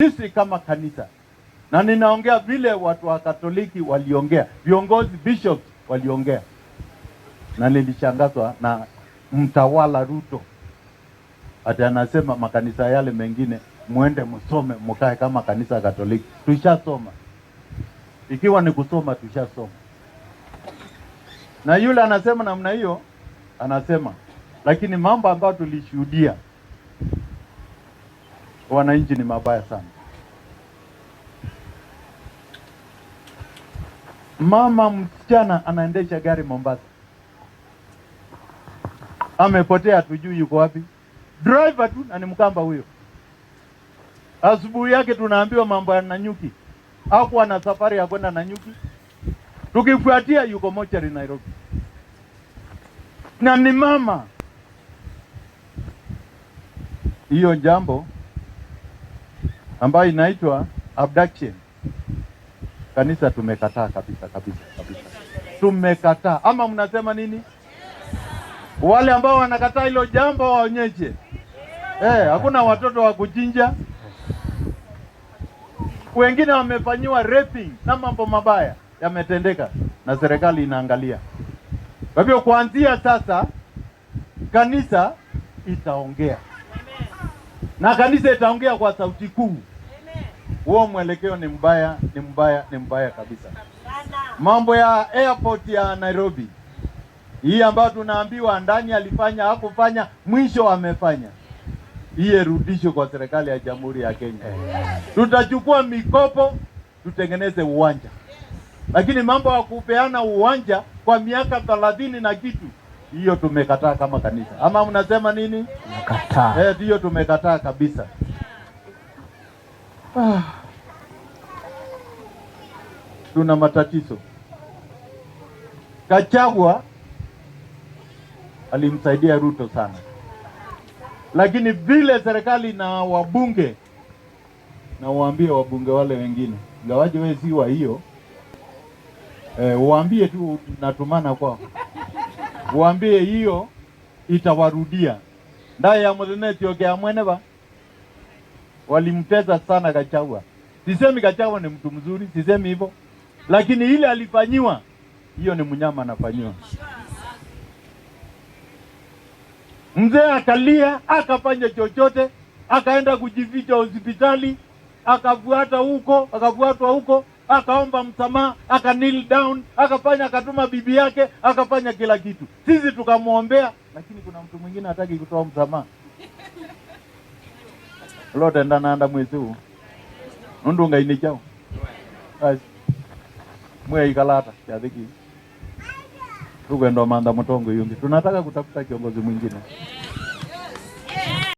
Sisi kama kanisa, na ninaongea vile watu wa Katoliki waliongea, viongozi bishops waliongea, na nilishangazwa na mtawala Ruto ati anasema makanisa yale mengine muende msome mkae kama kanisa Katoliki. Tushasoma, ikiwa ni kusoma tushasoma. Na yule anasema namna hiyo, anasema lakini mambo ambayo tulishuhudia wananchi ni mabaya sana. Mama msichana anaendesha gari Mombasa, amepotea, tujui yuko wapi. Driver tu na ni Mkamba huyo. Asubuhi yake tunaambiwa mambo ya Nanyuki, hakuwa na safari ya kwenda Nanyuki. Tukifuatia yuko mochari Nairobi, na ni mama. Hiyo jambo ambayo inaitwa abduction, kanisa tumekataa kabisa kabisa kabisa, tumekataa. Ama mnasema nini? Wale ambao wanakataa hilo jambo waonyeshe. Hakuna watoto wa kuchinja. Wengine wamefanyiwa raping na mambo mabaya yametendeka, na serikali inaangalia. Kwa hivyo kuanzia sasa kanisa itaongea, na kanisa itaongea kwa sauti kuu. Huo mwelekeo ni mbaya, ni mbaya, ni mbaya kabisa. Mambo ya airport ya Nairobi hii ambayo tunaambiwa ndani alifanya hakufanya, mwisho amefanya, hii irudishwe kwa serikali ya Jamhuri ya Kenya. Tutachukua mikopo tutengeneze uwanja, lakini mambo ya kupeana uwanja kwa miaka 30 na kitu, hiyo tumekataa kama kanisa. Ama mnasema nini? Nakataa. Hiyo tumekataa kabisa. Tuna matatizo. Gachagua alimsaidia Ruto sana, lakini vile serikali na wabunge, na waambie wabunge wale wengine, ingawaje wewe si wa hiyo, waambie tu natumana kwao, waambie hiyo itawarudia. Ndaye ya muthenetio mwene ba walimteza sana Gachagua. Sisemi Gachagua ni mtu mzuri, sisemi hivyo, lakini ile alifanyiwa hiyo ni mnyama anafanyiwa. Mzee akalia, akafanya chochote, akaenda kujificha hospitali, akafuata huko, akafuatwa huko, akaomba msamaha, aka kneel down, akafanya, akatuma bibi yake, akafanya kila kitu. Sisi tukamwombea, lakini kuna mtu mwingine hataki kutoa msamaha. Lote ndanaanda mwezi huu nundunga ini chao basi mwe ikalata chathiki tukwenda manda mutongo yungi, tunataka kutafuta kiongozi mwingine.